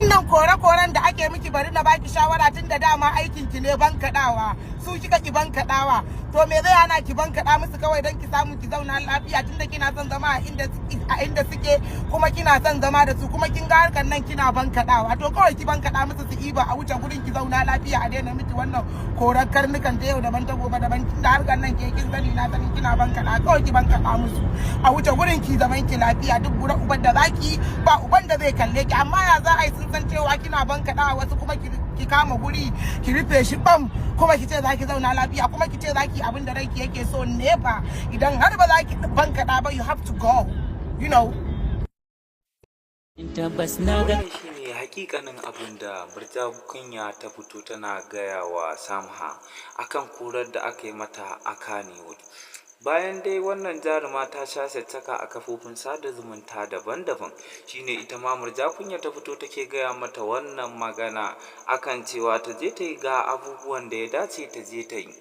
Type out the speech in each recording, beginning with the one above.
Wannan kore-koren da ake miki, bari na baki shawara. Tun da dama aikin ki ne bankaɗawa, su kika ki bankaɗawa, to me zai hana ki bankaɗa musu kawai don ki samu ki zauna lafiya? Tun da kina son zama a inda suke, kuma kina son zama da su, kuma kin ga harkar nan kina bankaɗawa, to kawai ki bankaɗa musu su iba, a wuce gurin, ki zauna lafiya, a daina miki wannan korar karnukan ta yau daban, ta gobe daban. Tunda harkar nan ke kin sani, na sani, kina bankaɗa, kawai ki bankaɗa musu a wuce gurin, ki zaman ki lafiya. Duk gura uban da zaki, ba uban da zai kalle ki. Amma ya za a yi sun san cewa kina bankaɗa wasu, kuma ki kama guri ki rufe shi bam, kuma ki ce za ki zauna lafiya, kuma ki ce za ki abin da ranki yake so? Nefa idan har ba za ki bankaɗa ba, you have to go. Tabbas na ga Wannan shine hakikanin abin da Murja Kunya ta fito tana gaya wa Samha akan korar da aka yi mata a Kannywood. Bayan dai wannan jaruma ta sha caccaka a kafofin sada zumunta daban-daban, shine ita ma Murja Kunya ta fito take gaya mata wannan magana akan cewa ta je ta yi ga abubuwan da ya dace ta je ta yi.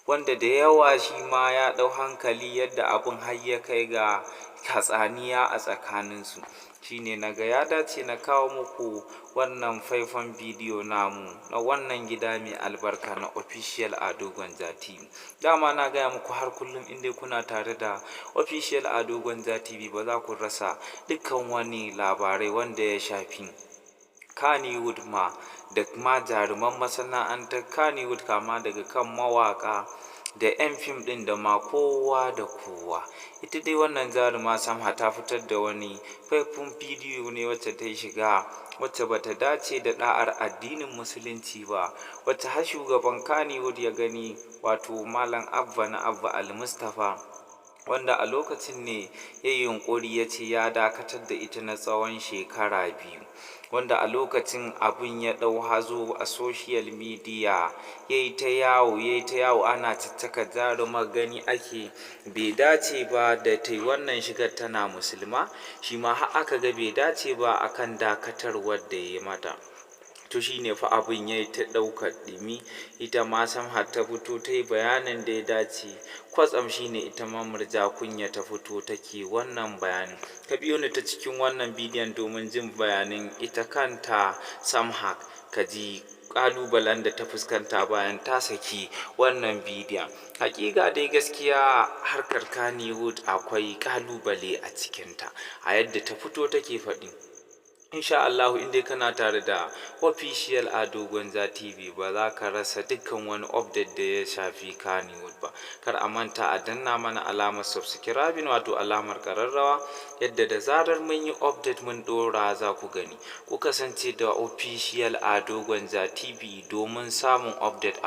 Wanda da yawa shi ma ya ɗau hankali yadda abin har ya kai ga hatsaniya a tsakaninsu. Shine naga ya dace na kawo muku wannan faifan bidiyo namu na wannan gida mai albarka na Official Ado Gwanja TV. Dama na gaya muku, har kullum in dai kuna tare da Official Ado Gwanja TV, ba za ku rasa dukkan wani labarai wanda ya shafi Kannywood ma da ma jaruman masana'antar Kannywood, kama daga kan mawaƙa da 'yan fim ɗin da ma kowa da kowa. Ita dai wannan jaruma Samha ta fitar da wani faifan bidiyo ne wacce ta shiga wacce bata dace da ɗa'ar addinin Musulunci ba, wacce har shugaban Kannywood ya gani, wato Malam Abba na Abba Al-Mustapha, wanda a lokacin ne ya yi yunƙuri ya ce ya dakatar da ita na tsawon shekara 2, wanda a lokacin abin ya ɗau hazo a social media, ya yi ta yawo, ya yi ta yawo, ana caccaka jarumar, gani ake bai dace ba da ta yi wannan shigar tana Musulma. Shi ma har aka ga bai dace ba akan dakatarwar da ya yi mata. To shine fa abin ya yi ta ɗaukar ɗumi. Ita ma Samha ta fito ta yi bayanin da ya dace. Kwatsam shine ita ma Murja Kunya ta fito take wannan bayanin. Ka biyo ni ta cikin wannan bidiyon domin jin bayanin ita kanta Samha, ka ji ƙalubalen da ta fuskanta bayan ta saki wannan bidiyon. Hakika dai gaskiya harkar Kannywood akwai ƙalubale a cikinta, a yadda ta fito take faɗi. Insha Allahu, in dai kana tare da Official Ado Gwanja TV, ba za ka rasa dukkan wani update da ya shafi Kannywood ba. Kar a manta a danna mana alamar subscribing, wato alamar kararrawa, yadda da zarar mun yi update mun ɗora za ku gani. Ku kasance da Official Ado Gwanja TV domin samun update a